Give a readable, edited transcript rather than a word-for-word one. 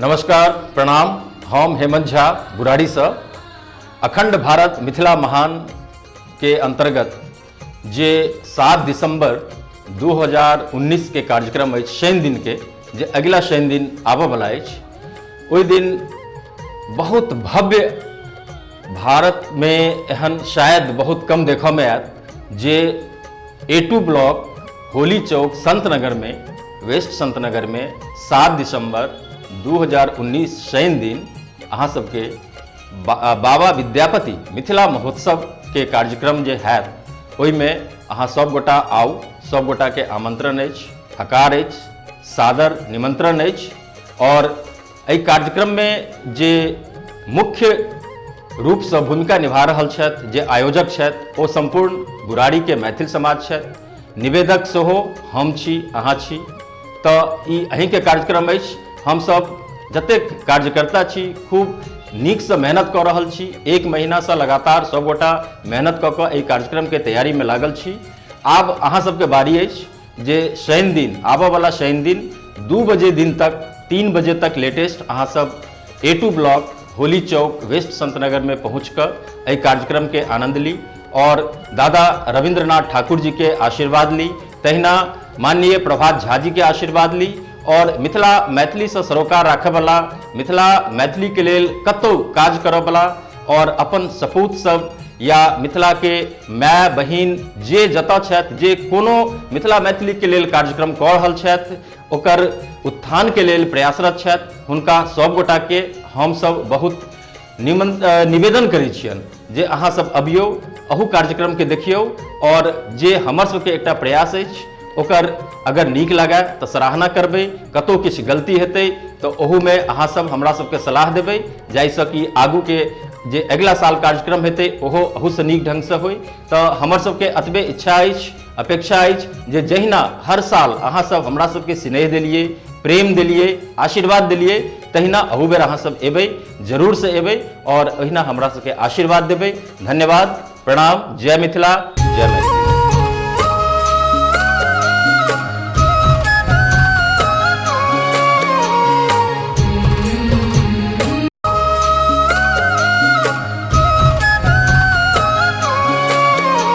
नमस्कार, प्रणाम। हम हेमंत झा बुराड़ीसँ अखंड भारत मिथिला महान के अंतर्गत जे 7 दिसंबर 2019 के कार्यक्रम अछि, शनि दिन के, जे अगिला शनि दिन आबयवला अछि, ओहि दिन बहुत भव्य, भारतमे एहन शायद बहुत कम देखयमे आयत जे ए2 ब्लॉक होली चौक संतनगरमे, वेस्ट संतनगरमे 7 दिसंबर 2019 शनि दिन अहाँ सबके बाबा विद्यापति मिथिला महोत्सव के कार्यक्रम जे हैत, ओहिमे अहाँ सब गोटा आउ। सब गोटाके आमंत्रण अछि, हकार अछि, सादर निमंत्रण अछि। और एहि कार्यक्रममे जे मुख्य रूपसँ भूमिका निभा रहल छथि, जे आयोजक छथि, ओ सम्पूर्ण बुराड़ीके मैथिल समाज छथि। निवेदक सेहो हम छी, अहाँ छी। तऽ ई अहीँके कार्यक्रम अछि। हमसभ जतेक कार्यकर्ता छी, खूब नीकसँ मेहनत कऽ रहल छी। एक महीनासँ लगातार सभगोटा मेहनत कऽ कऽ एहि कार्यक्रमके तैयारीमे लागल छी। आब अहाँ सबके बारी अछि जे शनि दिन, आबऽवला शनि दिन 2 बजे दिन तक, 3 बजे तक लेटेस्ट, अहाँ सब ए2 ब्लॉक होली चौक वेस्ट संतनगर में पहुँच कऽ एहि कार्यक्रम के आनंद ली और दादा रविंद्रनाथ ठाकुर जी के आशीर्वाद ली, तहिना माननीय प्रभात झा जी के आशीर्वाद ली और मिथिला मैथिली से सरोकार राखयवला, मिथिला मैथिली के लेल कतौ काज करयवला और अपन सपूत सब या मिथिला के माय बहिन जे जतऽ छथि, जे कोनो मिथिला मैथिली के लेल कार्यक्रम कऽ रहल छथि, ओकर उत्थान के लेल प्रयासरत छथि, हुनका सब गोटा के हमसब बहुत निवेदन करै छियनि जे अहाँ सब अबियौ, अहू कार्यक्रम के देखियौ और जे हमर सबके एकटा प्रयास अछि, ओकर अगर नीक लागए तऽ सराहना करबै, कतौ किछु गलती हेतै तऽ ओहूमे अहाँ सब हमरा सबके सलाह देबै, जाहिसँ कि आगूके जे अगिला साल कार्यक्रम हेतै, ओहो अहूसँ नीक ढङ्गसँ होइ। तऽ हमर सबके एतबे इच्छा अछि, अपेक्षा अछि जे जहिना हर साल अहाँ सब हमरा सबके स्नेह देलियै, प्रेम देलियै, आशीर्वाद देलियै, तहिना अहू बेर अहाँ सब एबै, जरूरसँ एबै और ओहिना हमरा सबके आशीर्वाद देबै। धन्यवाद, प्रणाम, जय मिथिला, जय मैथिली।